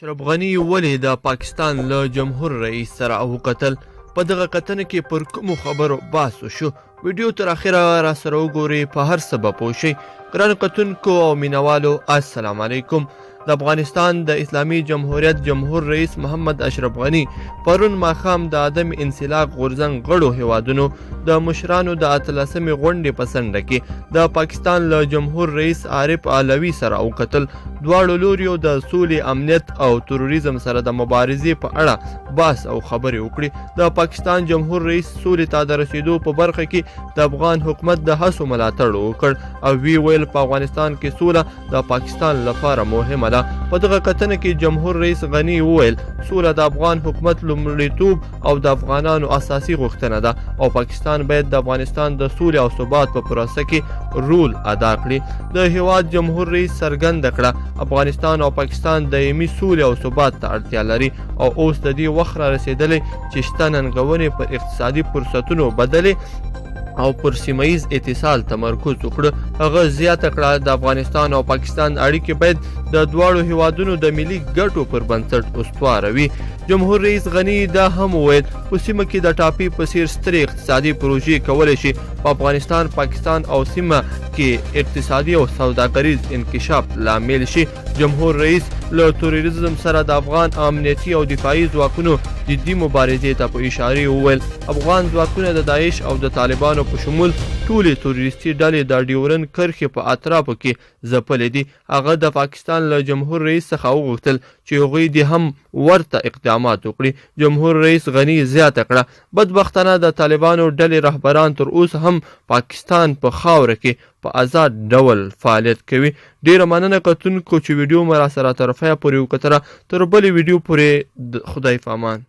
اشرف غني ولې د پاکستان له جمهور رئیس سره وکتل؟ په دغه کتنه کې پر کومو خبرو بحث وشو؟ ویډیو تر اخره را سره وګورئ، په هر څه به پوه شئ. ګرانو کتونکو او مینوالو، السلام علیکم. د افغانستان د اسلامي جمهوریت جمهور رئیس محمد اشرف غني پرون ماښام د عدم انسلاک غورځنګ غړو هیوادونو د مشرانو د 18مې غونډې په څنډه کې د پاکستان له جمهور رئیس عارف علوي سره وکتل. دواړو لوریو د سولې، امنیت او تروریزم سره د مبارزې په اړه بحث او خبرې وکړې. د پاکستان جمهور رئیس سولې ته د رسیدو په برخه کې د افغان حکومت د هڅو ملاتړ وکړ او وی ویل په افغانستان کې سوله د پاکستان لپاره مهمه ده. په دغه کتنه کې جمهور رئیس غني وویل سوله د افغان حکومت لومړیتوب او د افغانانو اساسي غوښتنه ده او پاکستان باید د افغانستان د سولې او ثبات په پروسه کې رول ادا کړي. د هیواد جمهور رئیس څرګنده کړه افغانستان او پاکستان دایمي سولې او ثبات ته اړتیا لري او اوس د دې وخت را رسېدلی چې شته ننګونې پر اقتصادي فرصتونو بدلې او پر سیمه ییز اتصال تمرکز وکړ. هغه زیاته کړه د افغانستان او پاکستان اړیکې باید د دواړو هیوادونو د ملي ګټو پر بنسټ استواره وي. جمهور رئیس غني دا هم وویل په سیمه کې د ټاپي په څیر سترې اقتصادي پروژې کولی شي په افغانستان، پاکستان او سیمه کې اقتصادي او سوداګریز انکشاف لامل شي. جمهور رئیس له تروریزم سره د افغان امنیتي او دفاعي ځواکونو جدي مبارزې ته په اشارې وویل افغان ځواکونه د داعش او د طالبانو په شمول ټولې تروریستي ډلې د ډیورن کرښې په اطرافو کې ځپلې دي. هغه د پاکستان له جمهور رئیس څخه وغوښتل چې هغوی دې هم ورته اقدامات وکړي. جمهور رئیس غني زیاته کړه بدبختانه د طالبانو ډلې رهبران تر اوسه هم پاکستان په خاوره کې په ازاد ډول فعالیت کوي. ډیره مننه کتونکو چې ویډیو مو راسره تر پایه پورې وکتله. تر بلې ویډیو پورې خدای پامان.